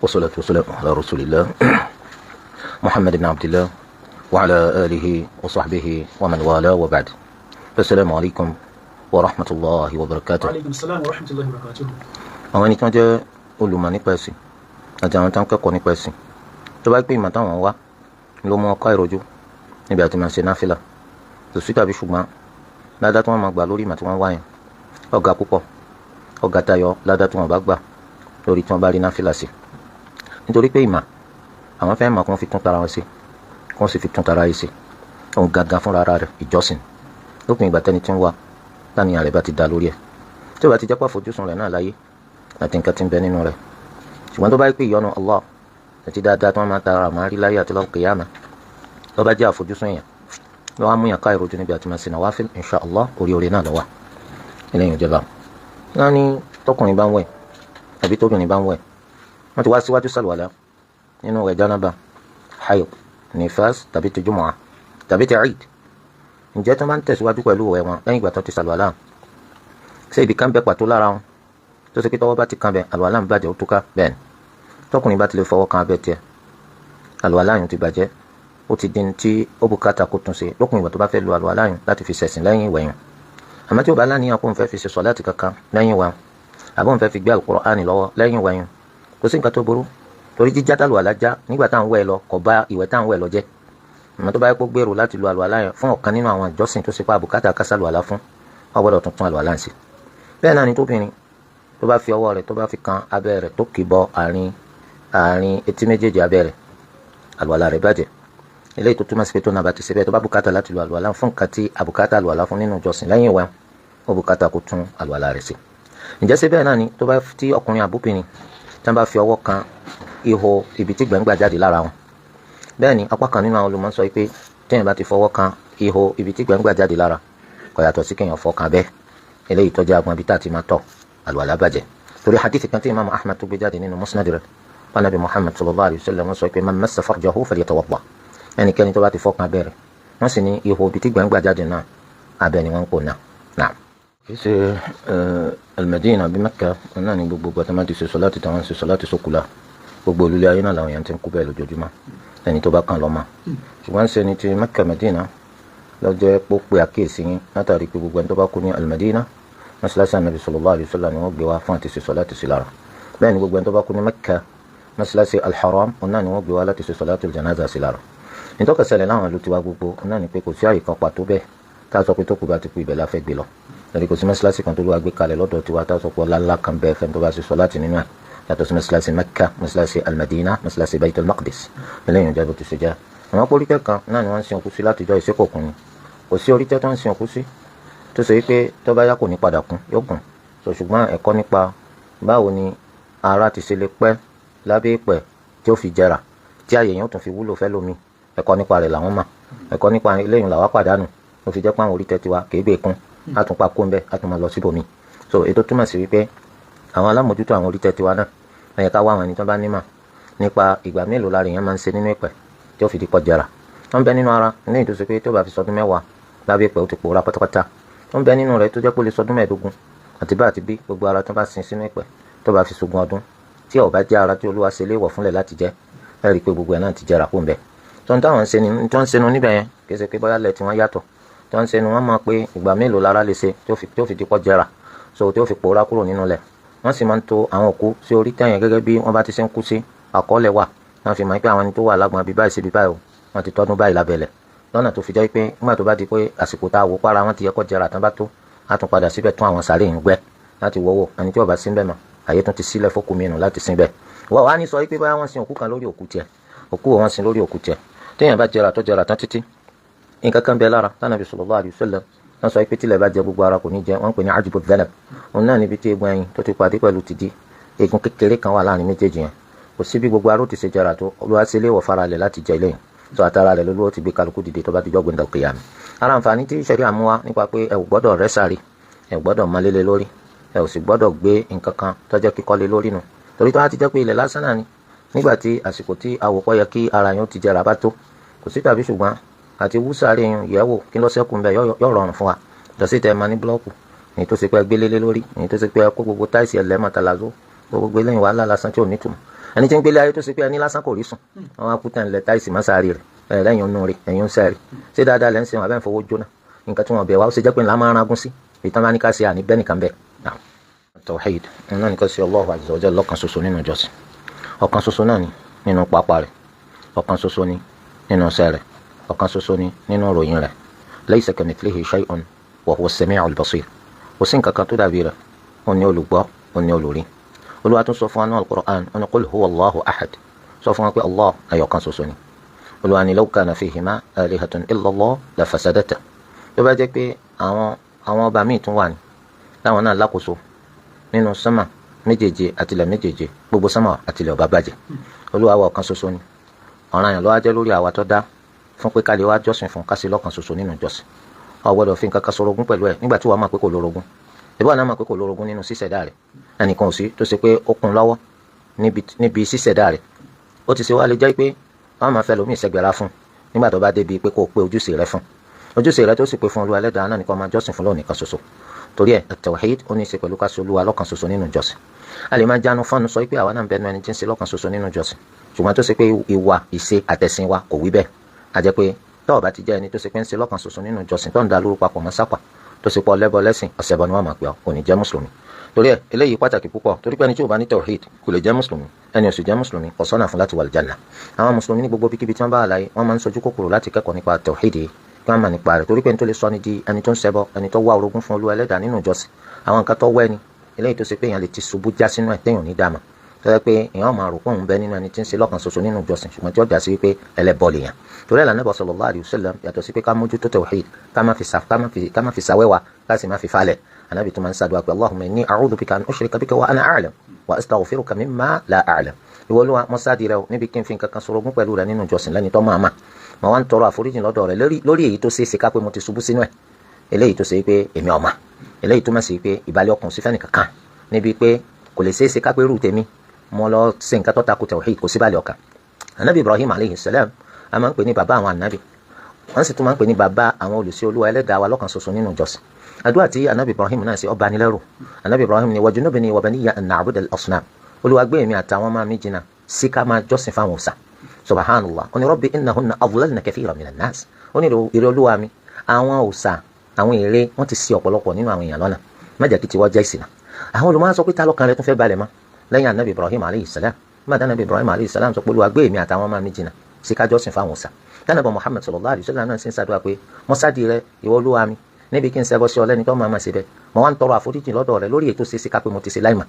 Wassalatu wassalamu ala rasulillah Muhammad ibn Abdillah wa ala alihi wa sahbihi wa man wala wa ba'd. Assalamu alaykum wa rahmatulahi wa barakatuh. Aleykum salaam wa rahmatulahi wa barakatuh. Àwọn ẹni tí wọ́n jẹ́ olùmọ̀ nípa ẹ̀sìn àti àwọn tí wọ́n kẹ́kọ̀ọ́ nípa ẹ̀sìn, tó bá pé ìmọ̀ táwọn wá ló mú ọkọ ìrojú níbi àti máa ṣe náfìlà, kò sí tàbí ṣùgbọ́n ládá tí wọ́n máa gbà lórí ìmọ̀ tí wọ́n wá yẹn ọ̀gá púpọ̀, ọ̀gá tayọ ládá tí wọ́n bá gbà lórí tí wọ́n bá rí náfìlà sí. Nítorí pé ìmọ̀ àwọn fẹ́ mọ̀ kí wọ́n fi tún tara wọn sí, kí wọ́n sì fi tún tara yìí sí, òun gangan fúnra ara rẹ̀ ìjọsìn. Lópin ìgbà tẹ́ni tí ń wá táníyàn rẹ̀ bá ti dá lórí ẹ̀, tí ó bá ti jẹ́ pàfojúsùn rẹ̀ náà láyé àti nǹkan tí ń bẹ nínú rẹ̀, ṣùgbọ́n tó bá pè ìyọ́nú Allah àti dáadáa tí wọ́n máa tara máa rí láyé àti lọ́kìyàmá ló bá jẹ́ àfojúsùn èèyàn, ló wá mú yàn ká ìrojú níbi àti máa ṣe nàwáfíl, insha Allah orí orí náà lọ́wọ́ eléyìí ìjọba. Náà ni tọkùnrin bá ń wẹ̀ àbí tóbìnrin bá ń wẹ̀, wọ́n ti wá síwájú sàlùwàlá nínú rẹ̀ jánábà, hayd, nifas tàbí ti jumu'a tàbí ti eid. Ǹjẹ́ tó máa ń tẹ̀síwájú pẹ̀lú ìwẹ̀ wọn lẹ́yìn ìgbà tó ti sàlùwàlá, ṣé ibì kan bẹ pàtó lára wọn tó ṣe pé tọwọ́ bá ti kan bẹ àlùwàlá ń bàjẹ́ ó túká? Bẹ́ẹ̀ ni, tọkùnrin bá ti lè fọwọ́ kan abẹ́ tiẹ̀ àlùwàlá yẹn ti bàjẹ́, ó ti di ní tí ó bùkátà kó tún ṣe lókun ìgbà tó bá fẹ́ lo àlùwàlá yẹn láti fi ṣẹ̀sìn lẹ́yìn ìwẹ̀ yẹn. Àmọ́ tí ó bá láníyàn kó n fẹ́ fi ṣe sọ̀láàtì kankan lẹ́yìn ìwẹ̀, àbó n fẹ́ fi gbé Al-Qur'ani lọ́wọ́ lẹ́yìn ìwẹ̀ yẹn, kò sí nǹkan tó burú, torí jíjá tàlùwàlá já nígbà tá à ń wẹ̀ lọ kò bá ìwẹ̀ tá à ń wẹ̀ lọ jẹ́. Àmọ́ tó bá yẹ kó gbèrò láti lo àlùwàlá yẹn fún ọ̀kan nínú àwọn ìjọsìn tó ṣe pa àbùkátà kásálùwàlá fún, ó gbọ́dọ̀ tuntun àlùwàlá ń ṣe. Bẹ́ẹ̀ náà ni tóbìnrin tó bá fi ọwọ́ rẹ̀ tó bá fi kan abẹ́ rẹ̀ tó kì bọ àárín àárín etí méjèèjì abẹ́ rẹ̀, àlùwàlá rẹ̀ bàjẹ́. Eléyìí tó túmọ̀ sí pé tó náà bá ti ṣe bẹ́ẹ̀, tó bá bùkátà láti lo àlùwàlá fún nǹkan tí àbùkátà àlùwàlá fún nínú ìjọsìn lẹ́yìn ìwẹ̀, ó bùkátà kó tún àlùwàlá rẹ̀ ṣe. Ǹjẹ́ ṣe bẹ́ẹ̀ náà ni tó bá tí ọkùnrin àbúbìnrin tí wọ́n bá fi ọwọ́ kan ihò ibi tí gbẹ̀ngbà jáde lára wọn? Bẹ́ẹ̀ ni apá kan nínú àwọn olùmọ̀ sọ pé téèyàn bá ti fọwọ́ kan ihò ibi tí gbẹ̀ngbà jáde lára, kò yàtọ̀ sí kéèyàn fọwọ́ kan bẹ́ẹ̀. Eléyìí tó jẹ́ agbọn ibi tá a ti máa tọ̀, àlùwàlá bàjẹ́. Torí hadith kan tí imaamu Ahmad tó gbé jáde nínú musnad rẹ̀, Ànábì Muhammad sallallahu alayhi wa sallam sọ pé man massa farjahu falyatawadda, ẹnikẹ́ni tó bá ti fọkàn abẹ́ rẹ̀, wọ́n sì ní ihò ibi tí gbẹ̀ngbà jáde náà abẹ́ ni wọ́n ń pò náà. Náà kì í ṣe Al-Madina bí Mẹ́kà náà ní gbogbo gbàtà máa ti ṣe sọláàtì táwọn ń ṣe sọláàtì sókùlà, gbogbo olúlé ayé náà làwọn èèyàn ti ń kú bẹ́ẹ̀ lójoojúmọ́, ẹni tó bá kàn lọ́mọ. Ṣùgbọ́n ṣe ni ti Mẹ́kà Madina lọ́jọ́ pópè àkíyèsí yín látàrí pé gbogbo ẹni tó bá kú ní Al-Madina, mọ́ṣáláṣí Ànábì sallallahu alaihi wasallam ni wọ́n gbé wá fún àti ṣe sọláàtì sí lára. Bẹ́ẹ̀ ni gbogbo ẹni tó bá kú ní Mẹ́kà, mọ́ṣáláṣí Al-Haram náà ni wọ́n gbé wá láti ṣe sọláàtì janaza sí lára. Nítọ́kẹsẹ̀lẹ̀ láwọn ìlú tiwa gbogbo náà ni pé kò sí àyè kan pàtó bẹ́ẹ̀ tá a sọ pé tó kù bá ti kú ibẹ̀ la fẹ́ gbé lọ. Lórí kò sí mọ́ṣáláṣí kan tó ló wá gbé kalẹ̀ lọ́dọ̀ tiwa tá a sọ pé ọlá ńlá kan bẹ́ẹ̀ fẹ́ni tó bá ṣe sọláàtì nínú ẹ̀, yàtọ̀ sí mọ́ṣáláṣí Mẹ́kà, mọ́ṣáláṣí Al-Madina, mọ́ṣáláṣí Baitul Maqdis. Eléyìí ń jẹ́ bó ti ṣe jẹ́. Àwọn oríkẹ́ kan náà ni wọ́n ń sin òkú sí látijọ́ ìṣekòkun ni. Kò sí oríkẹ́ tó ń sin òkú sí tó ṣe pé tó bá yá kò ní padà kún, yóò kún. So ṣùgbọ́n ẹ̀kọ́ nípa báwo ni ara ti ṣe lè pẹ́ lábẹ́ ìpẹ́ tí ó fi jẹrà tí àyè yẹn ó tún fi wúlò fẹ́ lómi, ẹ̀kọ́ nípa rẹ̀ làwọn mọ̀. Ẹ̀kọ́ nípa eléyìí làwa pàdánù ló fi jẹ́ pé àwọn oríkẹ́ tiwa kì í gbé kún, á tún pa kó ń bẹ́, á tún máa lọ síbòmí. So ètò túmọ̀ sí wípé àwọn alámòjútó àwọn oríkẹ́ tiwa náà ó yẹ ká wá àwọn ẹni tó bá nímọ̀ nípa ìgbà mélòó lára èèyàn máa ń ṣe nínú ìpẹ́ tí ó fi di pọ̀ jẹrà. Wọ́n bẹ nínú ara ní ìtòsí pé tó bá fi sọdún 10 lábẹ́ ìpẹ́ ó ti pòórá pátápátá. Wọ́n bẹ nínú rẹ̀ tó jẹ́ pé ó lè sọdún 15 àti bá àti bí gbogbo ara tó bá sin sínú ìpẹ́ tó bá fi sógun ọdún tí ó bá jẹ́ ara tí Olúwa ṣe léèwọ̀ fúnlẹ̀ láti jẹ, ẹ rí i pé gbogbo ẹ̀ náà ti jẹrà kó ń bẹ. Tó ń táwọn ń ṣe ni tó ń ṣe nu níbẹ̀ yẹn kì í ṣe pé bóyá lẹ̀ tí wọ́n yàtọ̀. Tó ń ṣe nu wọ́n mọ̀ pé ìgbà mélòó lára lè ṣe tí ó fi di pọ̀ jẹrà, so tí ó fi pòórá kúrò nínú lẹ̀. Wọ́n sì máa ń to àwọn òkú sí orí tẹ̀yìn gẹ́gẹ́ bí wọ́n bá ti ṣe ń kú sí àkọọ́lẹ̀ wà. Wọ́n fi mọ̀ pé àwọn ẹni tó wà lágbọn bíi báyìí sí bíi báyìí o, wọ́n ti tọ́dún báyìí lábẹ́lẹ̀. Lọ́nà tó fi jẹ́ pé nígbà tó bá di pé àsìkò tá a wò para wọn ti yẹ kó jẹrà tán bá tó, á tún padà síbẹ̀ tún àwọn sàárè ń gbẹ́ láti wọ́wọ́. Ẹni tí ó bá síbẹ̀ mọ́, àyè tún ti sílẹ̀ fókù mìíràn láti síbẹ̀. Wọ́n wá ní sọ pé báyà wọ́n sin òkú kan lórí òkú tiẹ̀, òkú wọn sin lórí òkú tiẹ̀. Téèyàn bá jẹrà tó jẹrà tán títí, nǹkan kan bẹ lára tánàbí sallallahu alaihi wasallam wọ́n sọ pé tílẹ̀ bá jẹ gbogbo ara kò ní jẹ, wọ́n ń pè ní ajibu dhanab. Òun náà níbi tí eegun ẹyin tó ti pàdé pẹ̀lú tìdí, eegun kékeré kan wà láàrin méjèèjì yẹn. Kò sí bí gbogbo ara ó ti ṣe jẹrà tó, Olúwa ṣe léèwọ̀ fara lẹ̀ láti jẹ eléyìí. So àtàrà rẹ̀ lolúwa ti gbé kálukú dìde tó bá ti jọ́ gbẹ̀ndà kìyàmù. Ara àǹfààní tí ṣẹ̀ríà mú wá nípa pé ẹ ò gbọ́dọ̀ rẹ́ sáré, ẹ ò gbọ́dọ̀ mọ lélẹ̀ lórí, ẹ ò sì gbọ́dọ̀ gbé nǹkan kan tó jẹ́ kíkọ́lé lórí nù. Torí tó bá ti jẹ́ pé ilẹ̀ lásán náà ni, nígbà tí àsìkò tí àwòkọ́ yẹ kí ara yẹn ó ti jẹrà bá tó, kò sí tàbí ṣùgbọ́n àti wú sáré yẹn yẹ̀wò kí ló ṣẹ́kù ńbẹ yóò rọrùn fún wa. Lọ sí tẹ ma ní búlọ́ọ̀kù, èyí tó ṣe pé gbélé lórí, èyí tó ṣe pé kó gbogbo táìsì ẹlẹ́mọ̀tàlázó, gbogbo eléyìí wàhálà lásán tí ò nítumọ̀. Ẹni tí ń gbélé ayé tó ṣe pé ẹni lásán kò rí sùn, àwọn akúta ńlẹ̀ táìsì mọ́sárì rẹ̀ ẹ̀ lẹ́yìn onú rẹ̀ ẹ̀yìn sẹ́rì ṣé dáadáa lẹ́ ń ṣe wọn abẹ́ ń fowó jóná nǹkan tí wọ́n bẹ̀ wá ó ṣe jẹ́ pé ńlá máa ń ragún sí ìtàn bá ní ká ṣe àní bẹ́ẹ̀ nìkan bẹ́ẹ̀. Tawhid náà ní ká ṣe Allahu azza wa jalla lọ́kan ṣoṣo nínú ìjọsìn, ọ̀kan ṣoṣo náà ni nínú pápá rẹ̀, ọ̀kan ṣoṣo ni nínú iṣẹ́ rẹ̀, ọ̀kan ṣoṣo ni nínú ìròyìn rẹ̀. Laysa kamithlihi shay'un wa huwa as-sami'ul basir. Kò sí nǹkan kan tó dàbí rẹ̀, òun ni olùgbọ́, òun ni olùrí. Olúwa tún sọ fún wa ní al-Qur'an, ó ní qul huwa Allahu ahad, sọ fún wa pé Allah ẹyọ̀kan ṣoṣo ni. Olúwa ní law kana fihima alihatun illa Allah la fasadata. Tó bá jẹ́ pé àwọn ọba míì tún wà ní láwọn náà lákòóso nínú sánmà méjèèje àtìlẹ̀ méjèèje, gbogbo sánmà àtìlẹ̀ ọba bàjẹ́. Olúwa wa ọ̀kan ṣoṣo ni. Ọ̀ranyàn ló wá jẹ́ lórí àwa tó dá fún pé ká lè wá jọ́sìn fún, ká sí lọ́kan ṣoṣo nínú ìjọsìn. O gbọ́dọ̀ fi nǹkan kan sorogún pẹ̀lú ẹ̀ nígbà tí wàá mọ̀ pé kò lórogún. Ìbọn náà mọ̀ pé kò lórogún nínú ṣíṣẹ̀dá rẹ̀. Ẹnìkan ò sí tó ṣe pé ó kún lọ́wọ́ níbi ṣíṣẹ̀dá rẹ̀. Ó ti ṣe wá lè jẹ́ pé wọ́n máa fẹ́ lómi ìṣẹ́gbẹ̀rá fún nígbà tó bá débi pé kó o pé ojúṣe rẹ fún. Ojúṣe rẹ tó sì pé fún Olúwa ẹlẹ́dàá náà nìkan máa jọ́sìn fún lónìí kan ṣoṣo. Torí ẹ̀ at-tawhid ó ní í ṣe pẹ̀lú ká ṣe Olúwa lọ́kan ṣoṣo nínú ìjọsìn. A lè máa jánu fọ́nù sọ pé àwa náà ń bẹnu ẹni tí ń ṣe lọ́kan ṣoṣo nínú ìjọsìn, ṣùgbọ́n tó ṣe pé ìwà ìṣe àtẹ̀sìn wa kò wí bẹ́ẹ̀. A jẹ́ pé tó o bá ti jẹ́ ẹni tó ṣe pé ń ṣe lọ́kan ṣoṣo nínú ìjọsìn, tó ń da lóru papọ̀ mọ́ sápà, tó ṣe pọ̀ lẹ́bọ lẹ́sìn, ọ̀sẹ̀bọ ni wọ́n máa pè ọ́, kò ní jẹ́ mùsùlùmí. Torí ẹ̀ eléyìí pàtàkì púpọ̀, torí pé ẹni tí ò bá ní tawhid kò lè jẹ́ mùsùlùmí, ẹni ò sì jẹ́ mùsùlùmí kò sọ́nà fún láti wà lìjánà. Àwọn mùsùlùmí ní gbogbo bíkíbi tí wọ́n bá wà láyé, wọ́n máa ń sojú kòkòrò láti kẹ́kọ̀ọ́ nípa tawhid yìí, kí wọ́n máa nípa rẹ̀, torí pé ẹni tó lè sọ ni di ẹni tó ń ṣẹbọ, ẹni tó wá orogún fún Olúwa ẹlẹ́dàá nínú ìjọsìn, àwọn nǹkan tó wẹ́ ni eléyìí tó ṣe pé èèyàn lè ti ṣubú já sínú ẹ̀ téèyàn ní dàmà, tó yẹ pé èèyàn máa rò pé òun bẹ nínú ẹni tí ń ṣe lọ́kan ṣoṣo nínú ìjọsìn, ṣùgbọ́n tí ó já sí wípé ẹlẹ́bọ lèèyàn. Torí ẹ̀ lànà sallallahu alayhi wa sallam, yàtọ̀ sí pé ká mójútó tawhid, ká má fi ṣàwẹ́wà, ká sì má fi falẹ̀, Ànábì tó máa ń ṣàdúrà pé Allahumma inni a'udhu bika an ushrika bika wa ana a'lam wa astaghfiruka mimma la a'lam. Ìwọ Olúwa, mo sáàdì rẹ o níbi kí n fi nǹkan kan sorogún pẹ̀lú rẹ nínú ìjọsìn lẹ́ni tó máa mà, mo wá ń tọrọ àforíjìn lọ́dọ̀ rẹ lórí èyí tó ṣeé ṣe ká pé mo ti ṣubú sínú ẹ̀, eléyìí tó ṣe pé èmi ọ̀ma, eléyìí tó má ṣe pé ìbálẹ̀ ọkàn sí fẹ́nì kankan níbi pé kò lè ṣeé ṣe ká pé rú tèmi mo lọ ṣe nǹkan tó tako tawhid, kò sí balẹ̀ ọkàn. Anabi Ibrahim aleyhi salam a máa ń pè ní bàbá àwọn anabi, wọ́n sì tún máa ń pè ní bàbá àwọn olùsí Olúwa ẹlẹ́dàá wa lọ́kan ṣoṣo nínú ìjọsìn. Àdúrà tí anabi Ibrahim náà ṣe ọba nílẹ̀rù. Anabi Ibrahim ni wajnubni wa baniya an na'buda al-asnam. Olúwa gbé èmi àtàwọn máa mi jìnnà sí ká máa jọ́sìn fáwọn òòṣà. Subhanallah. Ó ní rabbi innahunna adlalna kathiran minan nas. Ó ní ìrẹ Olúwa mi, àwọn òòṣà, àwọn ère, wọ́n ti ṣì ọ̀pọ̀lọpọ̀ nínú àwọn èèyàn lọ́nà, má jẹ́ kí tiwọ́ jẹ́ ìṣìnà. Àwọn olùmọ̀ sọ pé ta lọ́kàn rẹ tún fẹ́ balẹ̀ mọ́ lẹ́yìn anabi Ibrahim aleyhi salam. Má dáná anabi Ibrahim aleyhi salam sọ pé Olúwa gbé èmi àtàwọn máa mi jìnnà sí ká jọ́sìn fáwọn òòṣà. Tánàbọ̀ Muhammad sallallahu alayhi wa sallam náà sì ń ṣàdúrà pé mọ́sádì rẹ ìwọ Olúwa mi níbi kí n ṣẹbọ sí ọ lẹ́ni tó máa ma ṣe bẹ́ẹ̀, mo wá ń tọrọ àforíjì lọ́dọ̀ rẹ lórí ètò ṣeéṣe ká pé mo ti ṣe láìmọ̀.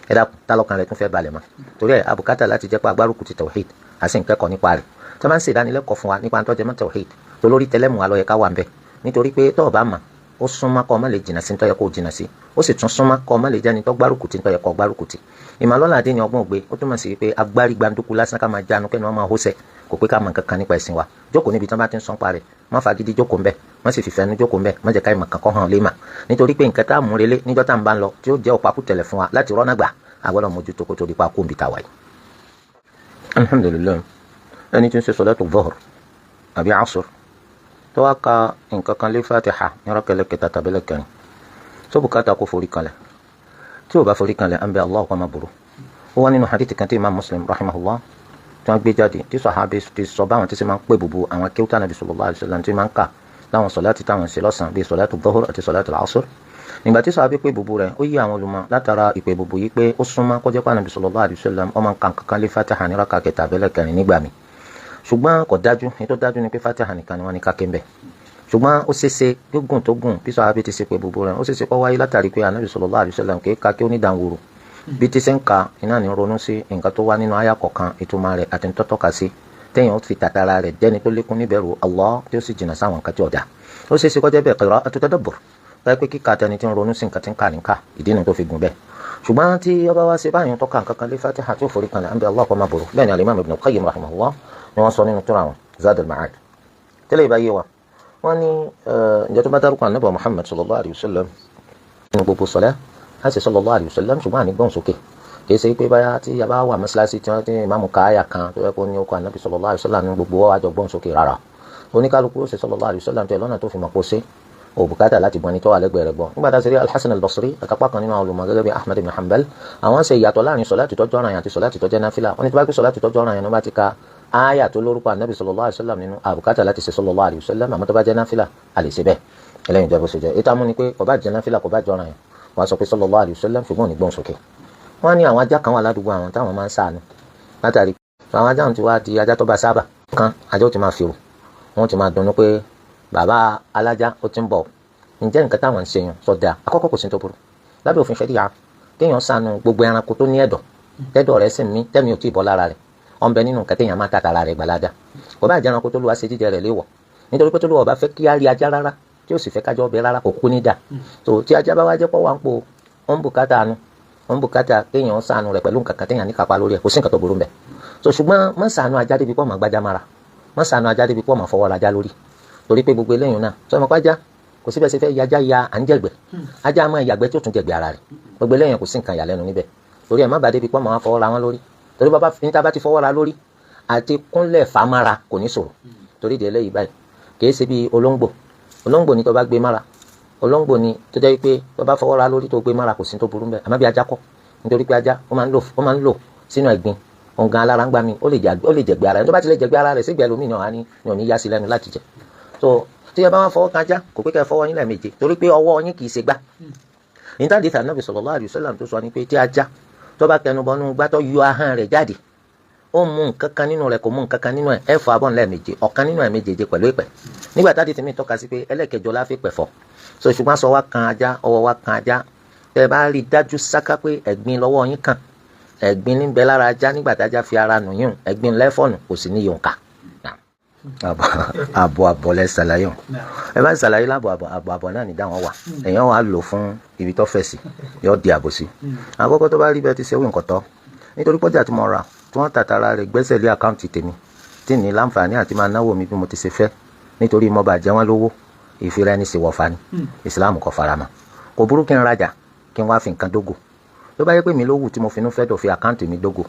Ẹ dákun, ta lọ́kàn rẹ tún fẹ́ balẹ̀ mọ́? Torí ẹ̀ àbùkátà láti jẹ́ pé agbárùkù ti tawhid, a sì ń kẹ́kọ̀ọ́ nípa rẹ̀. Tó máa ń ṣe ìdánilẹ́kọ̀ọ́ fún wa nípa tó jẹ mọ́ tawhid, tó lórí tẹlẹ́mù wa ló yẹ ká wà ń bẹ̀. Nítorí pé tó o bá mà, ó súnmọ́ kó o má lè jìnnà sí tó yẹ kó o jìnnà sí, ó sì tún súnmọ́ kó o má lè jẹ́ni tó gbárùkù tí tó yẹ kó o gbárùkù tì. Ìmọ̀lọ́lá adé ni ọgbọ́n ògbé, ó túmọ̀ sí pé agbárí gbàǹdùkú lásán ká máa jánu kẹ́ni wọ́n máa hóṣẹ́, kò pé ká mọ nǹkan kan nípa ẹ̀sìn wa. Jókòó níbi tí wọ́n bá ti ń sọ́n parẹ́, má fagídí jókòó ńbẹ̀, má sì fìfẹ́ nu jókòó ńbẹ̀, má jẹ́ ká ìmọ̀ kankan hàn lé mà. Nítorí pé nǹkan tá a mú relé níjọ́ tá à ń bá ń lọ tí ó jẹ́ ọ̀pákùtẹ̀lẹ̀ fún wa láti rọ́nà gbà, a gbọ́dọ̀ mójútó kó tó di pa kóńbi tá a wà yìí. Alhamdulilayi, ẹni tí ń ṣe sọlátù dhuhr àbí asr tó wá ka nǹkan kan lé Fatiha ní rákẹ́lẹ́ kẹta tàbí lẹ́kẹrin, tó bùkátà kó forí kalẹ̀. Tí ò bá forí kalẹ̀, à ń bẹ Allah kó má burú. Ó wá nínú hadith kan tí Imam Muslim rahimahullah tí wọ́n gbé jáde, tí sàhábì ti sọ báwọn tí sì máa ń pè bùbù àwọn kéwútà nàbì sallallahu alaihi wasallam tí máa ń kà láwọn sọ̀láàtì táwọn ṣe lọ́sàn-án bíi sọ̀láàtù dhuhr àti sọ̀láàtù asr. Nígbà tí sàhábì pè bùbù rẹ̀, ó yí àwọn olùmọ̀ látara ìpè bùbù yìí pé ó súnmọ́ kó jẹ́ pé Ànábì sallallahu alaihi wasallam ó máa ń ka nǹkan lé Fatiha ní rákà kẹta abẹ́lẹ̀ kẹrin nígbà mi. Ṣùgbọ́n kò dájú, ní tó dájú ni pé Fatiha nìkan ni wọ́n ní ká ké ń bẹ̀. Ṣùgbọ́n ó ṣeéṣe gígùn tó gùn bí sàhábì ti ṣe pé bùbù rẹ̀, ó ṣeéṣe kó wáyé látàrí pé Ànábì sallallahu alaihi wasallam kì í ka kí ó ní dànwòrò. Bí ti ṣe ń ka iná ní ronú sí nǹkan tó wá nínú àyà kọ̀ọ̀kan, ìtumọ̀ rẹ̀ àti ntọ́tọ́ka sí, téèyàn ó fi tàtàrà rẹ̀ jẹ́ni tó lékún níbẹ̀rù Allah tí ó sì jìnnà sáwọn nǹkan tí ó dá. Ó ṣeéṣe kó jẹ́ bẹ́ẹ̀ qira'atu tadabbur, báyìí pé kíka tẹni tí ń ronú sí nǹkan tí ń kà ní ká, ìdí nu tó fi gùn bẹ́ẹ̀. Ṣùgbọ́n tí ọba wá ṣe báyìí tó ka nǹkan kan lé Fatiha tí ó forí kan lẹ̀, à ń bẹ Allah kó má burú. Bẹ́ẹ̀ ni al-Imam Ibn Qayyim rahimahullah ni wọ́n sọ nínú tírà wọn Zad al-Ma'ad. Tẹ́lẹ̀ ìbáyé wa, wọ́n ní ǹjẹ́ tó bá dárúkọ Ànábì Muhammad sallallahu alayhi wa sallam nínú gbogbo sọlá, a sì sallallahu alayhi wa sallam, ṣùgbọ́n àní gbọ́n sókè. Kìí ṣe pé báyà tí a bá wà mọ́ṣáláṣí tí wọ́n ti ìmáàmù káyà kan tó yẹ kó ní okò Ànábì sallallahu alayhi wa sallam ní gbogbo wa jọ gbọ́n sókè rárá. Oníkálukú ó ṣe sallallahu alayhi wa sallam tẹ̀ lọ́nà tó fi mọ̀ kó ṣe. Òbúkátà láti bọ́ ẹni tó wà lẹ́gbẹ̀ẹ́ rẹ̀ gbọ́. Nígbà tá a ṣe rí Al-Hasan Al-Basri àtàpá kan nínú àwọn olùmọ̀ gẹ́gẹ́ bí Ahmad ibn Hanbal, àwọn ṣe ìyàtọ̀ láàrin sọ̀láàtì tó jẹ́ ọ̀ranyàn àti sọ̀láàtì tó jẹ́ náfìlà. Wọ́n ní tó bá pé sọ̀láàtì tó jẹ́ ọ̀ranyàn ló bá ti ka áyà tó lórúkọ Ànábì sallallahu alaihi wasallam nínú, àbùkátà láti ṣe sallallahu alaihi wasallam, àmọ́ tó bá jẹ́ náfìlà a lè ṣe bẹ́ẹ̀. Ẹlẹ́yin ìjọba ṣe jẹ́ ètò àmú ni pé kò bá jẹ́ náfìlà kò bá jẹ́ ọ̀ranyàn, wọ́n sọ pé sallallahu alaihi wasallam ṣùgbọ́n ò ní gbọ́n sókè. Wọ́n ní àwọn ajá kan wà ládùúgbò àwọn táwọn máa ń ṣàánú látàrí àwọn ajá ti wá di ajá tó bá sábà kan, ajá ó ti máa fi o, wọ́n ti máa dunnú pé bàbá alájá ó ti ń bọ̀. Ǹjẹ́ nǹkan táwọn ń ṣe yàn sọ dáa? Àkọ́kọ́ kò sí tó burú lábẹ́ òfin ṣẹ́ríà kéèyàn ṣàánú gbogbo ẹranko tó ní ẹ̀dọ̀ tẹ́dọ̀ rẹ̀ sì mí tẹ́mi ò tí ì bọ́ lára rẹ̀, ọ̀n bẹ nínú nǹkan téèyàn máa tàtàrà rẹ̀ gbàládà. Kò bá jẹ́ ẹranko tó lù wá ṣe jíjẹ rẹ̀ léwọ̀, nítorí pé tó lù wá bá fẹ́ kí á rí ajá rárá tí ó sì fẹ́ kájọ́ ọbẹ̀ rárá kò kú ní dà. Tó tí ajá bá wá jẹ́ pọ̀ wá ń po ó ń bùkátà nu, ó ń bùkátà kéèyàn ṣàánú rẹ̀ pẹ̀lú nǹkan kan téèyàn ní kápá lórí ẹ̀, kò sí nǹkan tó burú mbẹ̀. So ṣùgbọ́n má ṣàánú ajá débi pọ̀ máa gbájá mara, má ṣàánú ajá débi pọ̀ máa fọwọ́ rajá lórí, torí pé gbogbo eléyìí náà sọ ma pàjá kò síbẹ̀ ṣe fẹ́ yajá ya à ń jẹ̀gbẹ́, ajá máa yàgbẹ́ tí ó tún jẹ̀gbẹ́ ara rẹ̀, gbogbo eléyìí kò sí nǹkan ìyàlẹ́nu níbẹ̀. Torí ẹ̀ má bàa débi pọ̀ máa fọwọ́ ra wọn lórí, torí bàbá níta bá ti fọwọ́ ra lórí àti kúnlẹ̀ fàmára kò ní ṣòro. Torí ìdí eléyìí báyìí kì í ṣe bí olóńgbò. Olóńgbò ni tó bá gbé mára, olóńgbò ni tó jẹ́ pé tó bá fọwọ́ ra lórí tó gbé mára kò sí tó burú mbẹ̀. Àmọ́ bí ajá kọ́, nítorí pé ajá ó máa ń lò sínú ẹ̀gbin òǹgàn alára ń gbà mí, ó lè jẹ̀gbẹ́ ara rẹ̀, tó bá ti lè jẹ̀gbẹ́ ara rẹ̀ sígbẹ́ lómi náà ni ò ní yá sí lẹ́nu láti jẹ. So tí ẹ bá wá fọwọ́ kan ajá kò pé kẹ́ ẹ fọwọ́ yín lẹ́ẹ̀méje, torí pé ọwọ́ yín kì í ṣe gbá. Níta dìtà Nábì sallallahu alaihi wasallam tó sọ ni pé tí ajá tó bá kẹnu bọnú gbá tó yọ ahọ́n rẹ̀ jáde, ó mú nǹkan kan nínú rẹ̀ kò mú nǹkan kan nínú ẹ̀, ẹ fọ abọ́ lẹ́ẹ̀méje, ọ̀kan nínú ẹ̀ méjèèje pẹ̀lú ìpẹ́. Nígbà tá dìtì mi tọ́ka sí pé ẹlẹ́kẹjọ la fi pẹ̀ fọ. So ṣùgbọ́n aṣọ wa kan ajá, ọwọ́ wa kan ajá, tẹ bá rí dájú sáká pé ẹ̀gbin lọ́wọ́ yín kàn, ẹ̀gbin níbẹ̀ lára ajá nígbà tájá fi ara nù yín, ẹ̀gbin lẹ́fọ̀nù kò sì ní yòǹkà. Àbọ̀ àbọ̀ lẹ ṣàlàyé o, ẹ bá ṣàlàyé lábọ̀ àbọ̀ àbọ̀ àbọ̀ náà ní dáhùn wà, èèyàn wà lò fún ibi tó fẹ̀ sí, yóò di àbò sí. Àkọ́kọ́ tó bá rí bẹ́ẹ̀ ti ṣe wí nǹkan tọ́, nítorí pọ́jà tí mo rà tí wọ́n tàtàrà rẹ̀ gbẹ́sẹ̀ lé àkáǹtì tèmi tí ní láǹfààní àti máa náwó mi bí mo ti ṣe fẹ́, nítorí mo bà jẹ́ wọ́n lówó, ìfira ẹni sì wọ̀fà ni, ìsìláàmù kò fara mọ́. Kò burú kí n rajà kí n wá fi nǹkan dógò, tó bá yẹ pé mi ló wù tí mo finú fẹ́ dọ̀ fi àkáǹtì mi dógò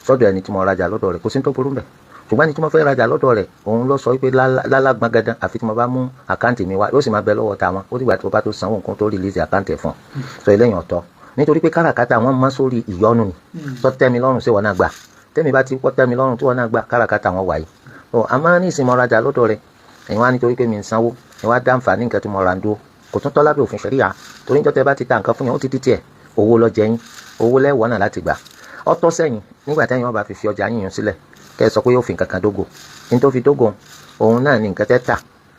sọ́dọ̀ ẹni tí mo rajà lọ́dọ̀ rẹ̀, kò sí tó burú mbẹ̀. Ṣùgbọ́n ẹni tí mo fẹ́ rajà lọ́dọ̀ rẹ̀ òun ló sọ wípé lálágbọ́n gandan àfi tí mo bá mú àkáǹtì mi wá, yóò sì máa bẹ lọ́wọ́ tàwọn, ó dìgbà tí mo bá tó sanwó nǹkan tó rìlíìsì àkáǹtì ẹ̀ fún un. Sọ eléyìí ọ̀tọ̀, nítorí pé káràkátà wọn mọ́ sórí ìyọnu ni, tó tẹ́ mi lọ́rùn sí wọn náà gbà, tẹ́mi bá ti kọ́ tẹ́ mi lọ́rùn tí wọn náà gbà, káràkátà wọn wáyé. Ọ àmọ́ ní ìsìn mo rajà lọ́dọ̀ rẹ̀, ẹ̀yin wá nítorí pé mi ń sanwó, ẹ̀ wá dá àǹfààní nǹkan tí mo rà ń dúró, kò tún tọ́ lábẹ́ òfin ṣẹ̀ríà, torí níjọ́ tẹ́ bá ti ta nǹkan fún yẹn ó ti di tiẹ̀, owó lọ jẹ yín, owó lẹ́wọ̀n náà láti gbà. Ọ̀tọ̀ sẹ́yìn nígbà tẹ́yìn wọn bá fi ọjà yín sílẹ̀ kẹ́ ẹ sọ pé yóò fi nǹkan kan dógò, ní tó fi dógò òun náà ní nǹkan tẹ́ tà,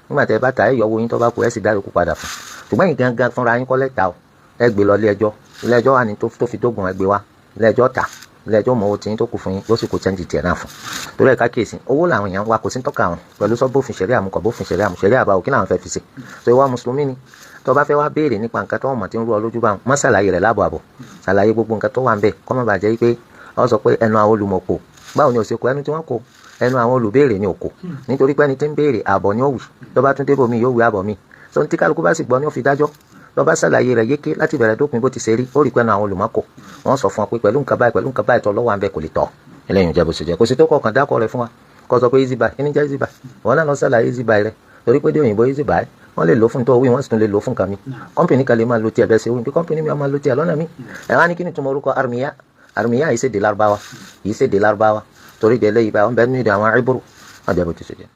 nígbà tẹ́ bá ta ẹ yọ owó yín tó bá kù ẹ sì dá yòókù padà fún. Ṣùgbọ́n yín gangan fúnra yín kọ́ lẹ́ta o, ẹ gbé lọ ilé ẹjọ́, ilé ẹjọ́ wà ní tó fi dógò ẹ gbé wá, ilé ẹjọ́ tà, ilé ẹjọ́ mọ owó tí yín tó kù fún yín yóò sì kó chẹ́ǹjì tiẹ̀ náà fún. Torí ẹ̀ ká kíyèsí owó làwọn èèyàn wa kò sí ń tọ́ka wọn pẹ̀lú sọ bófin ṣẹ̀ríà mu kọ̀ bófin ṣẹ̀ríà mu, ṣẹ̀ríà báwo kí làwọn fẹ́ fi ṣe. So ìwà mùsùlùmí ni tó bá fẹ́ wá béèrè nípa nǹkan tó mọ̀ tí ń rú ọ lójú bá wọn, má ṣàlàyé rẹ̀ láàbọ̀ àbọ̀, ṣàlàyé gbogbo nǹkan tó wà ń bẹ̀ kó má bàa jẹ́ pé ọ sọ pé ẹnu àwọn olùmọ̀ kò, báwo ni ò ṣe kó ẹnu tí wọ́n kó, ẹnu àwọn olùbéèrè ni ò kó, nítorí pé ẹni tí ń béèrè àbọ̀ ni ó wì, tó bá tún débò mi yóò wí àbọ̀ mi. So ní tí kálukú bá sì gbọ́ ni ó fi dájọ́, tó bá ṣàlàyé rẹ̀ yéké láti bẹ̀rẹ̀ dópin bó ti ṣe rí, ó rí pé ẹnu àwọn olùmọ̀ kò, wọ́n sọ fún ọ pé pẹ̀lú nǹkan báyìí pẹ̀lú nǹkan báyìí tó lọ́wọ́ à ń bẹ kò lè tọ́. Eléyìí jẹ́ bó ṣe jẹ́, kò sí tó kọ̀ọ̀kan dákọ̀ rẹ̀ fún wa kó sọ pé easy buy, kí ni jẹ́ easy buy, wọn náà lọ ṣàlàyé easy buy rẹ̀, torí pé dé òyìnbó easy buy wọ́n lè lò fún tó wí, wọ́n sì tún lè lò fún kàmí. Kọ́mpìnì kan lè máa lo tiẹ̀ bẹ́ẹ̀ ṣe wí, bí kọ́mpìnì mi máa lo tiẹ̀ lọ́nà mi. Ẹ̀ wá ní kí ni túmọ̀ orúkọ Armiya? Armiya yìí ṣe dé Lárúbáwá, yìí ṣe dé Lárúbáwá, torí dé eléyìí báyìí wọ́n bẹ́ẹ̀ ní ìdí àwọn Ìbúrú, wọ́n jẹ́ bó ti ṣe jẹ́.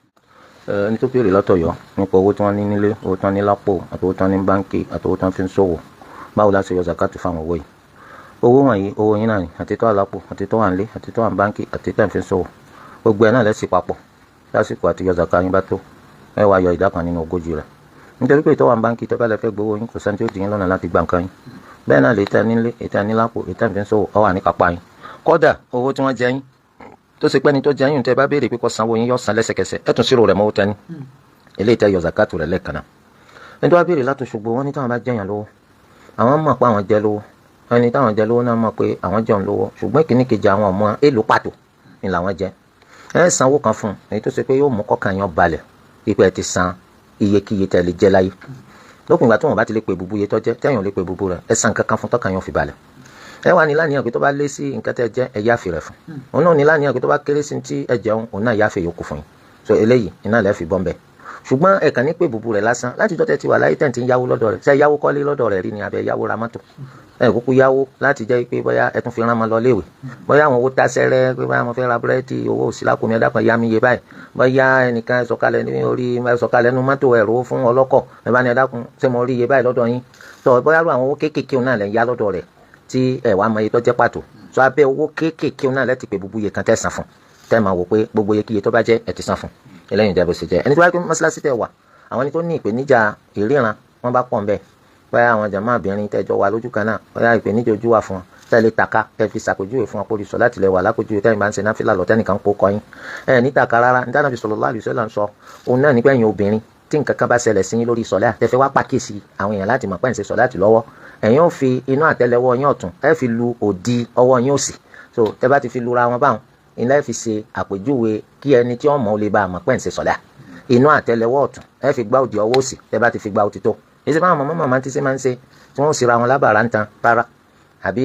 Ẹni tó béèrè lọ́tọ̀ yọ nípa owó tí wọ́n ní nílé, owó tí wọ́n ní lápò, àti owó tí wọ́n ní báńkì, àti owó tí wọ́n fi ń ṣòwò, báwo la ṣe yọ zakatu fáwọn owó yìí? Owó wọ̀nyí owó yín náà ni, àti tó wà lápò, àti tó wà nílé, àti tó wà ní báńkì, àti tó fi ń ṣòwò, gbogbo ẹ̀ náà lẹ́sìn papọ̀ lásìkò àti yọ zaka yín bá tó, ẹ wá yọ ìdá kan nínú 40 rẹ̀. Nítorí pé ìtọ́wà báńkì tẹ́ bá lè fẹ́ gbowó yín kò sẹ́ni tí ó dì yín lọ́nà láti gba nǹkan yín, bẹ́ẹ̀ náà lè tẹ́ nílé, ètò ní lápò, ètò fi ń ṣòwò, ó wà ní kápá yín. Kódà owó tí wọ́n jẹ yín tó ṣe pé ẹni tó jẹ yín tẹ́ bá béèrè pé kó sanwó yín yóò san lẹ́sẹ̀kẹsẹ̀, ẹ tún ṣírò rẹ̀ mọ́wó tẹ́ni, eléyìí tẹ́ yọ zakatu rẹ̀ lẹ́ẹ̀kan náà. Ẹni tó bá béèrè láti Òṣogbo, wọ́n ní táwọn bá jẹyàn lówó, àwọn mọ̀ pé àwọn jẹ lówó, ẹni táwọn jẹ lówó náà mọ̀ pé àwọn jẹun lówó, ṣùgbọ́n ìkíní kejì àwọn ọmọ èlò pàtó ni làwọn jẹ. Ẹ sanwó kan fún un èyí tó ṣe pé yóò mú kọ́kàn yín balẹ̀ ipò ẹ ti san iyekíye tẹ́ lè jẹ láyé. Lópin ìgbà tí wọn bá ti lè pè búbú iye tó jẹ, tẹ́yìn ò lè pè búbú rẹ̀, ẹ san kankan fún tọ́kàn yín fi balẹ̀. Ẹ wà ní láníyàn pé tó bá lé sí nǹkan tẹ́ jẹ, ẹ yáfe rẹ̀ fún. Òun náà ní láníyàn pé tó bá kéré sí ti ẹ jẹun, òun náà yáfe yòókù fún yín. So eléyìí iná lẹ́ fi bọ́m̀bẹ́. Ṣùgbọ́n ẹ̀kan ní pé bùbù rẹ̀ lásán láti jọ́ tẹ́ ti wà láyé tẹ̀ tí ń yáwó lọ́dọ̀ rẹ̀, ṣé yáwó kọ́lé lọ́dọ̀ rẹ̀ rí ni àbẹ̀ yáwó ra mọ́tò? Ẹ kúkú yáwó láti jẹ́ pé bóyá ẹ tún fi rán ọmọ lọ léèwé, bóyá àwọn owó tasẹ́rẹ́ pé bóyá mo fẹ́ ra búrẹ́dì, owó òsì lápò mi, ẹ dákun yá mi iye báyìí, bóyá ẹnìkan sọ̀kalẹ̀ ní orí sọ̀kalẹ̀ nínú mọ́tò ẹ̀rọ fún ọlọ́kọ̀ ẹ bá ní ẹ dákun ṣé mo rí iye báyìí lọ́dọ̀ yín? Tó bóyá àwọn owó kéékèèké náà lẹ̀ ń yá lọ́dọ̀ rẹ̀ tí ẹ wàá mọ iye tó jẹ́ pàtó. Tó abẹ́ owó kéékèèké náà lẹ́tì pé gbogbo iye kan tẹ́ san fún, tẹ́ máa wò pé gbogbo iye kíye tó bá jẹ́ ẹ ti san fún. Eléyìí jẹ́ bó ṣe jẹ́. Ẹni tó bá gbé mọ́ṣáláṣí tẹ́ wà, àwọn ẹni tó ní ìpèníjà ìríran wọ́n bá pọ̀ ńbẹ̀, bóyá àwọn jàmáà obìnrin tẹ́jọ wà lójú kan náà, bóyá ìpèníjà ojú wà fún wọn, tẹ́ lè tàka kẹ́ fi ṣàpèjúwe fún wọn kó sọ láti lè wà lápèjúwe tẹ́yìn bá ń ṣe náfìlà lọ tẹ́nìkan kó kọ́ yín. Ẹ ní tàka rárá. Ní Ànábì sallallahu alaihi wasallam sọ òun náà nípa ẹ̀yin obìnrin tí nǹkan kan bá ṣẹlẹ̀ sí yín lórí sọ̀lá tẹ́fẹ́ wá pàkíyèsí àwọn èèyàn láti mọ̀ pé ń ṣe sọ̀lá ti lọ́wọ́, ẹ̀yin ò fi inú àtẹ́lẹwọ́ yín ọ̀tún ẹ fi lu òdì ọwọ́ yín òsì. So tẹ́ bá ti fi lura wọn báwọn, ilé fi ṣe àpèjúwe kí ẹni tí ó mọ̀ ó lè bá a mọ̀ pé ń ṣe sọ̀lá. Inú àtẹ́lẹwọ́ ọ̀tún ẹ fi gbá òdì ọwọ́ òsì, tẹ́ bá ti fi gbá òtítọ́. Èsì báwọn màmá màmá ti ṣe máa ń ṣe tí wọ́n sì ra wọn lábàrá ń tan rárá, àbí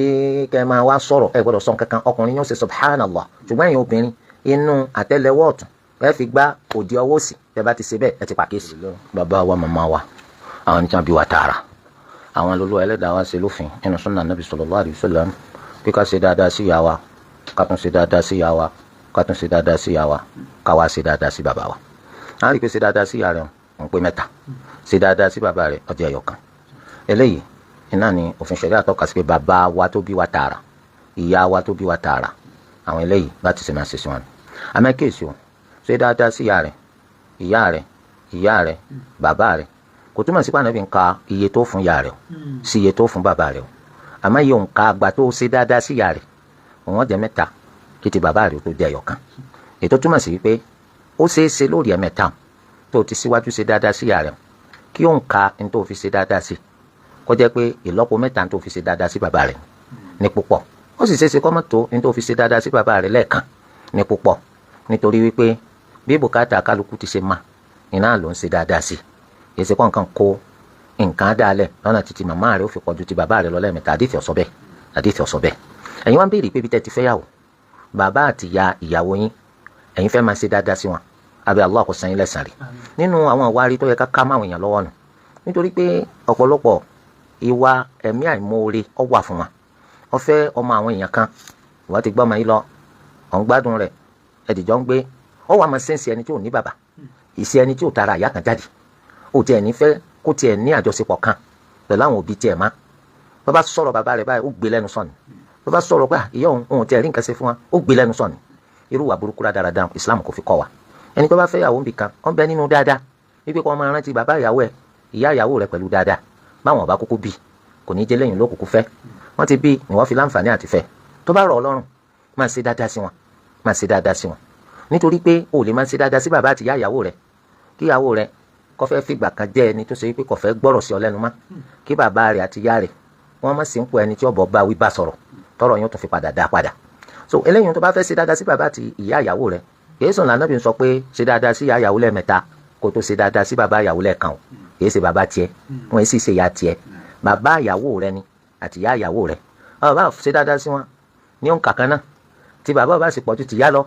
kẹ́ ẹ máa wá sọ̀rọ̀ ẹ gbọ́dọ̀ sọ nǹkan kan, ọkùnrin yóò ṣe subhanallah. Ṣùgbọ́n ẹ̀yin obìnrin inú àtẹ́lẹwọ́ ọ̀tún ẹ fi gbá òdì ọwọ́ òsì, tẹ́ bá ti ṣe bẹ́ẹ̀ ẹ ti pàkíyèsí. Bàbá wa màmá wa àwọn tí wọ́n bí wa tààrà, àwọn lolú ẹlẹ́dàá wa ṣe lófin nínú sunnah Nabi sallallahu alaihi wasallam pé ká ṣe dáadáa sí ìyá wa, ká tún ṣe dáadáa sí ìyá wa, ká tún ṣe dáadáa sí ìyá wa, ká wá ṣe dáadáa sí bàbá wa. A rí i pé ṣe dáadáa sí ìyá rẹ̀ ń pé mẹ́ta, ṣe dáadáa sí bàbá rẹ̀ ó jẹ́ ẹyọ kan. Eléyìí iná ni òfin ṣẹ̀ríà tọ́ka sí pé bàbá wa tó bí wa tààrà, ìyá wa tó bí wa tààrà, àwọn eléyìí bá ti ṣe máa ṣe sí wọn. Àmọ́ kíyèsí o, ṣe dáadáa sí ìyá rẹ̀, ìyá rẹ̀, ìyá rẹ̀, bàbá rẹ̀ kò túmọ̀ sí pé Ànábì ń ka iye tó fún ìyá rẹ̀ o sí iye tó fún bàbá rẹ̀ o. Àmọ́ iye òǹkà àgbà tó ṣe dáadáa sí ìyá rẹ̀ òun ó jẹ́ mẹ́ta kí ti bàbá rẹ̀ tó jẹ́ ẹyọ kan. Ètò túmọ̀ sí pé ó ṣeé ṣe lórí ẹ̀mẹ́ta tó ti síwájú ṣe dáadáa sí ìyá rẹ̀ kí òǹkà ní tó fi ṣe dáadáa sí kó jẹ́ pé ìlọ́po mẹ́ta ní tó fi ṣe dáadáa sí bàbá rẹ̀ ní púpọ̀. Ó sì ṣeé ṣe kó má tó ní tó fi ṣe dáadáa sí bàbá rẹ̀ lẹ́ẹ̀kan ní púpọ̀, nítorí wípé bí bùkátà kálukú ti ṣe mà iná ló ń ṣe dáadáa sí. Èsì kọ́ nǹkan kó nǹkan dálẹ̀ lọ́nà títí màmá rẹ̀ ó fi pọ̀jù ti bàbá rẹ̀ lọ lẹ́ẹ̀mẹ́ta. Àdìsí ọ̀sọ́ bẹ́ẹ̀, àdìsí ọ̀sọ́ bẹ́ẹ̀. Ẹ̀yin wá ń béèrè pé ibi tẹ́ ti fẹ́ yàwó, bàbá àti ìyá ìyàwó yín ẹ̀yin fẹ́ máa ṣe dáadáa sí wọn, abẹ́ Allah kó san yín lẹ́san rẹ̀. Nínú àwọn àwárí tó yẹ ká ká máwọn èèyàn lọ́wọ́ nù, nítorí pé ọ̀pọ̀lọpọ̀ ìwà ẹ̀mí àìmoore ó wà fún wọn. Ó fẹ́ ọmọ àwọn èèyàn kan, ìwà ti gbọ́ ọmọ yìí lọ, ò ń gbádùn rẹ̀, ẹ̀dìjọ́ ń gbé, ó wà máa sẹ́ǹsì ẹni tí ò ní bàbá, ìṣe ẹni tí ò tara ìyá kan jáde, ó tiẹ̀ ní fẹ́ kó tiẹ̀ ní àjọṣepọ̀ kan pẹ̀lú àwọn òbí tiẹ̀ má. Bó bá sọ̀rọ̀ bàbá rẹ̀ báyìí ó gbé lẹ́nu sọ̀nù, bó bá sọ̀rọ̀ pé ìyá òun òun tiẹ̀ rí nǹkan ṣe fún wa ó gbé lẹ́nu sọ̀nù. Irú ìwà burúkú rádaràda Islam kò fi kọ́ wa. Ẹni tó bá fẹ́ ìyàwó nbì kan ó ń bẹ nínú dáadáa wípé kó máa rántí bàbá ìyàwó ẹ̀, ìyá ìyàwó rẹ̀ pẹ̀lú dáadáa. Báwọn ọba kúkú bí kò ní jẹ́ lẹ́yìn ló kúkú fẹ́, wọ́n ti bí ni wọ́n fi láǹfààní àti fẹ́. Tó bá rọ̀ ọ́ lọ́rùn máa ṣe dáadáa sí wọn, máa ṣe dáadáa sí wọn, nítorí pé o lè máa ṣe dáadáa sí bàbá àti ìyá ìyàwó rẹ̀ kí ìyàwó rẹ̀ kó fẹ́ fìgbà kan jẹ́ ẹni tó ṣe wípé kò fẹ́ gbọ́rọ̀ sí ọ lẹ́nu mọ́, kí bàbá rẹ̀ àti ìyá rẹ̀ wọ́n má sì ń pọ̀ ẹni tí ọ̀bọ̀ bá wí bá sọ̀rọ̀ tọ́rọ̀ yóò tún fi padà dá padà. So eléyìí tó bá fẹ́ ṣe dáadáa sí bàbá àti ìyá ìyàwó rẹ̀, kìí sùn lànà bí n sọ pé ṣe dáadáa sí ìyá ìyàwó lẹ́ẹ̀mẹ́ta kó tó ṣe dáadáa sí bàbá ìyàwó lẹ́ẹ̀kan o. Kìí ṣe bàbá tiẹ̀, wọ́n sì ṣe ìyá tiẹ̀, bàbá ìyàwó rẹ̀ ni àti ìyá ìyàwó rẹ̀. Ó bá ṣe dáadáa sí wọn ní òǹkà kan náà, tí bàbá bá sì pọ̀jù tìyá lọ,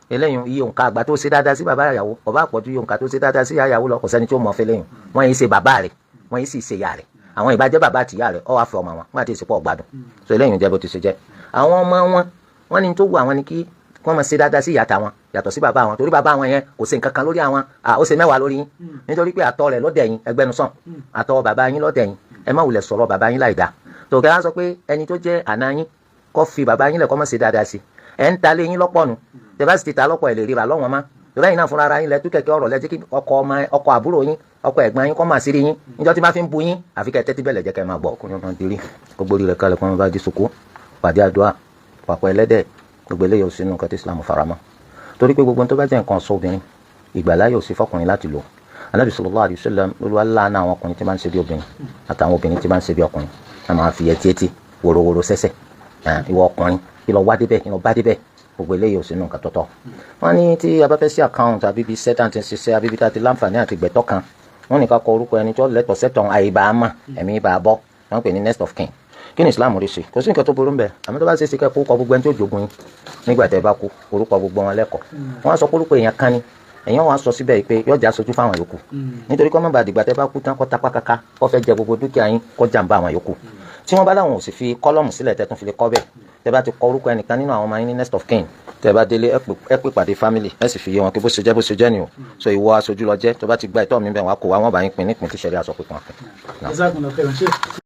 eléyìí iye òǹkà àgbà tó ṣe dáadáa sí bàbá ìyàwó kò bá pọ̀jù iye òǹkà tó ṣe dáadáa sí ìyá ìyàwó lọ, kò sẹ́ni tí ó mọ̀ fẹ́ lẹ́yìn. Wọ́n yìí ṣe bàbá rẹ̀, wọ́n yìí sì ṣe ìyá rẹ̀. Àwọn ìbàjẹ́ bàbá àti ìyá rẹ̀ ó wá fẹ́ ọmọ wọn wọ́n àti ìsìnkú ọ̀gbádùn. So eléyìí jẹ́ bó ti ṣe jẹ́. Àwọn ọmọ wọn wọ́n ní tó wù àwọn ni kí wọ́n máa ṣe dáadáa sí ìyá tàwọn yàtọ̀ sí bàbá wọn, torí bàbá wọn yẹn kò ṣe nǹkan kan lórí àwọn, ó ṣe mẹ́wàá lórí yín, nítorí pé àtọ̀ rẹ̀ lọ́dẹ̀ yín ẹgbẹ́nu sàn, àtọ̀ bàbá yín lọ́dẹ̀ yín, ẹ má wulẹ̀ sọ̀rọ̀ bàbá yín láìda. Tòkẹ́ á sọ pé ẹni tó jẹ́ àná yín kó fi bàbá yín lẹ̀ kó má ṣe dáadáa sí, ẹ̀ ń ta lé yín lọ́pọ̀ nu, tẹ́ bá sì ti ta lọ́pọ̀ ẹ̀ lè ríra lọ́wọ́n má. Torí ẹ̀yin náà fúnra ara yín lẹ tú kẹ̀kẹ́ ọ̀rọ̀ lẹ jẹ́ kí ọkọ ọmọ ọkọ àbúrò yín, ọkọ ẹ̀gbọ́n yín kó máa sírí yín níjọ́ tí bá fi ń bu yín, àfi kẹ́ tẹ́tí bẹ̀lẹ̀ jẹ́ kẹ́ máa gbọ́. Ọkùnrin máa dirí gbogbo orí rẹ̀ kalẹ̀ kó máa bá di sùkú pàdé àdúrà pàpọ̀ ẹlẹ́dẹ̀, gbogbo eléyìí ò sínú nǹkan tí Islam faramọ́, torí pé gbogbo tó bá jẹ́ nǹkan ọ̀ṣọ́ obìnrin ìgbàláyè ò sí fọkùnrin láti lò. Ànábì sallallahu alaihi wasallam Olúwa láàánú àwọn ọkùnrin tí máa ń ṣe bí obìnrin àtàwọn obìnrin tí máa ń ṣe bí ọkùnrin, a máa fi ẹtí etí wòrowòro sẹ́sẹ̀. Ìwọ ọkùnrin kí lọ wá débẹ̀, kí lọ bá débẹ̀, gbogbo eléyìí ò sínú nǹkan tọ́tọ́. Wọ́n ní tí a bá fẹ́ sí àkáùntì àbí ibi iṣẹ́ tá à ń ti ṣiṣẹ́ àbí ibi tá a ti láǹfààní àti gbẹ̀tọ́ kan, wọ́n ní ká kọ orúkọ ẹni tí ó lẹ́tọ̀ọ́ sẹ́tọ̀n àìbámà ẹ̀mí ìbá bọ́, wọ́n pè ní next of kin. Kí ni Islam rí sí? Kò sí nǹkan tó burú ńbẹ̀, àmọ́ tó bá ṣe é ṣe kẹ́ kó kọ gbogbo ẹni tó jogun yín nígbà tẹ́ bá kú, orúkọ gbogbo wọn lẹ́kọ̀ọ́. Wọ́n sọ pé orúkọ èèyàn kan ni Ẹ̀yin wàá sọ síbẹ̀ pé yóò já aṣojú fáwọn yòókù, nítorí kọ́ mọ́ bá dìgbà tẹ́ bá kú tán, kọ́ tapá kaka, kọ́ fẹ́ jẹ gbogbo dúkìá yín, kọ́ jàǹbá àwọn yòókù. Tí wọ́n bá láwọn ò sì fi column sílẹ̀ tẹ́ tún fi lè kọ́ bẹ́ẹ̀, tẹ́ bá ti kọ orúkọ ẹnìkan nínú àwọn ọmọ yín ní next of kin, tẹ́ bá délé, ẹ pè pàdé family, ẹ sì fi yé wọn pé bó ṣe jẹ́, bó ṣe jẹ́ ni o. So ìwọ aṣojú lọ jẹ́. Tó bá ti gba ìtọ́ mi bẹ́ẹ̀, wọ́n á kó wa, wọ́n bá yín pín nípìn tí ṣẹ̀ríà sọ pé kàn pín. Jazakumullahu khairan, Sheikh.